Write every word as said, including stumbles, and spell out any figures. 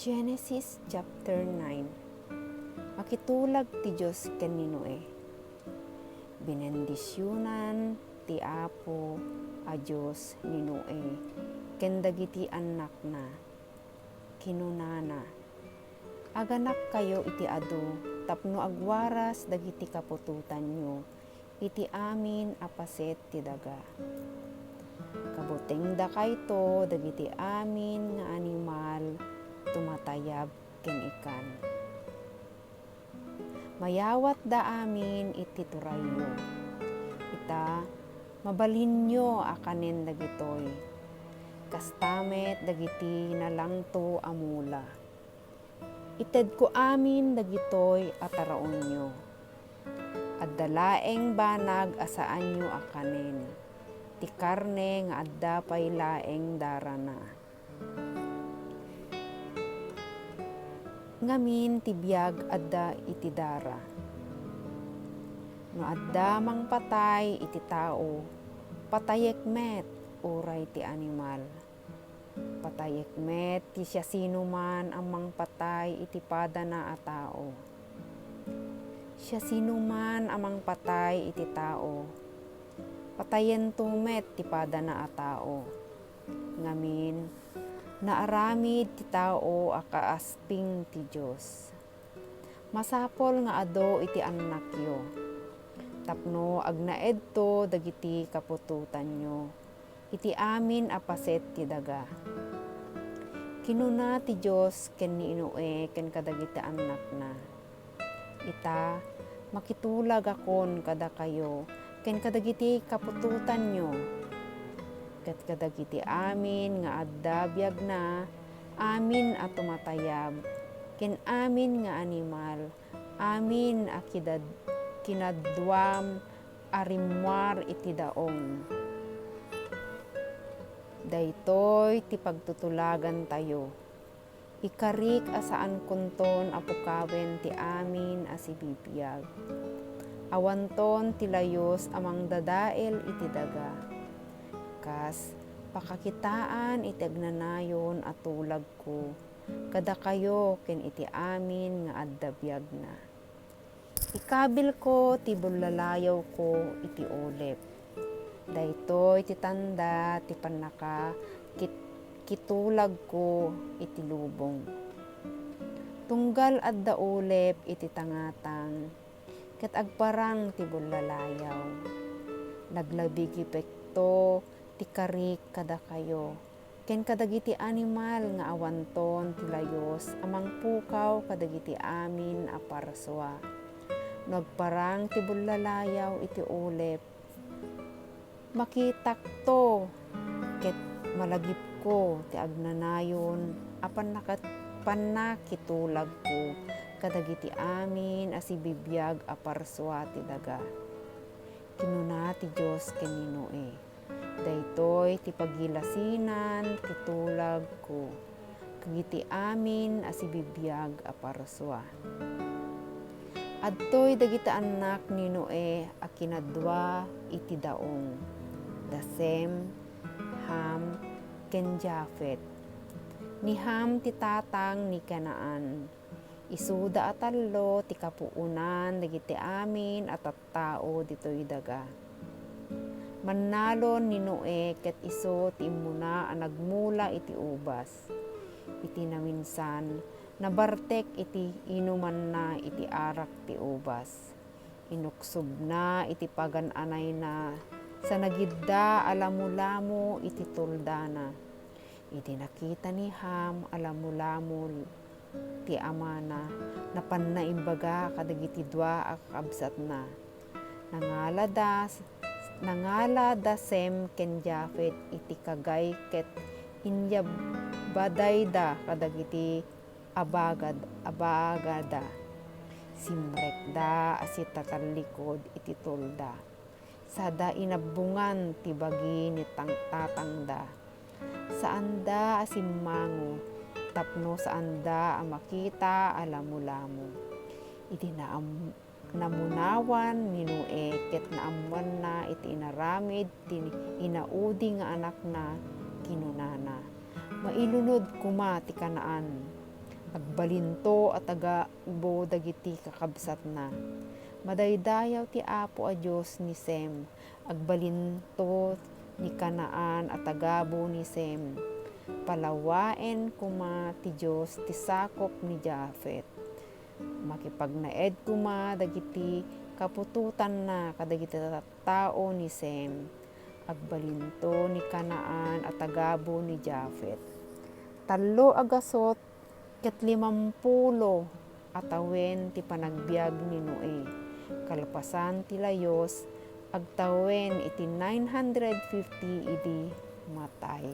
Genesis chapter nine. Makitulag ti Dios ken ni Noe. Binendisionan ti Apo a Dios ni Noe ken dagiti annakna. Kinunana, "Aganakkayo iti adu tapno agwaras dagiti kaputotanyo iti amin a paset ti daga. Kabutengdakayto dagiti amin nga animal tumatayab ken ikan. Mayawatda amin iti turayyo. Ita, mabalinyo a kanen dagitoy. Kasta met dagiti nalangto a mula. Itedko amin dagitoy a taraonyo. Adda laeng banag a saanyo a kanen, ti karne nga adda pay laeng darana. Ngamin ti biag adda iti dara. No adda mangpatay iti tao, patayek met uray ti animal. Patayek met ti siasinoman a mangpatay iti padana a tao. Siasinoman a mangpatay iti tao, patayento met ti padana a tao. Ngamin, naaramid ti tao a kaasping ti Dios. Masapul nga adu iti annakyo, tapno agnaedto dagiti kaputotanyo iti amin a paset ti daga." Kinuna ti Dios ken ni Noe ken kadagiti annakna, "Ita, makitulagakon kadakayo ken kadagiti kaputotanyo, ket kadagiti amin nga adda biagna, amin a tumatayab, ken amin nga animal, amin a kidad-, kinaduam a rimmuar iti daong. Daytoy ti pagtutulagantayo. Ikarik a saankonton a pukawen ti amin a sibibiag. Awanton ti layus a mangdadael iti daga. Kas pakakitaan iti agnanayon a tulagko kadakayo ken iti amin nga adda biagna. Ikabilko ti bullalayawko iti ulep. Daytoy ti tanda ti pannakakit-, kitulagko iti lubong. Tunggal adda ulep iti tangatang, ket agparang ti bullalayaw. Naglabigipekto ti karik kadakayo ken kadagiti animal nga awanton ti layus a mangpukaw kadagiti amin a parsua. No agparang ti bullalayaw iti ulep, makitakto ket malagipko ti agnanayon a pannaka-, pannakitulagko kadagiti amin a sibibiag a parsua ti daga." Kinuna ti Dios ken ni Noe, "Daytoy ti pagilasinan ti tulagko kadagiti amin a sibibiag a parsua." Adtoy dagiti annak ni Noe a kinadua iti daong, da Sem, Ham, ken Jafet. Ni Ham ti tatang ni Canaan. Isuda a tallo ti kapuonan dagiti amin a tattao ditoy daga. Mannalon ni Noe ket isu ti immuna a nagmula iti ubas. Iti naminsan, nabartek iti inumanna iti arak ti ubas. Inuksobna iti pagan-anayna, sa nagidda a lamulamo iti tuldana. Idi nakita ni Ham a lamulamo ti amana, napanna imbaga kadagiti dua a kakabsatna. Nangalada, nangalada Sem ken Jafet iti kagay ket inyabadayda kadagiti abagad-, abagada. Simrekda a sitatallikud iti tulda. Sada inabbongan ti bagi ni tang-, tatangda. Saanda a simmango tapno saanda a makita a lamulamo. Idi naam-, namunawan ni Noe ket naammoanna iti inaramid ti inaudi nga anakna, kinunana, "Mailunod koma ti Canaan. Agbalinto a tagabo dagiti kakabsatna. Madaydayaw ti Apo a Dios ni Sem. Agbalinto ni Canaan a tagabo ni Sem. Palawaen koma ti Dios ti sakop ni Jafet. Makipagnaed koma dagiti kaputotanna kadagiti tattao ni Sem. Agbalinto ni Canaan a tagabo ni Jafet. Tallo a gasut ket limampulo a tawen ti panagbiag ni Noe. Kalpasan ti layus, agtawen iti nine hundred fifty idi matay.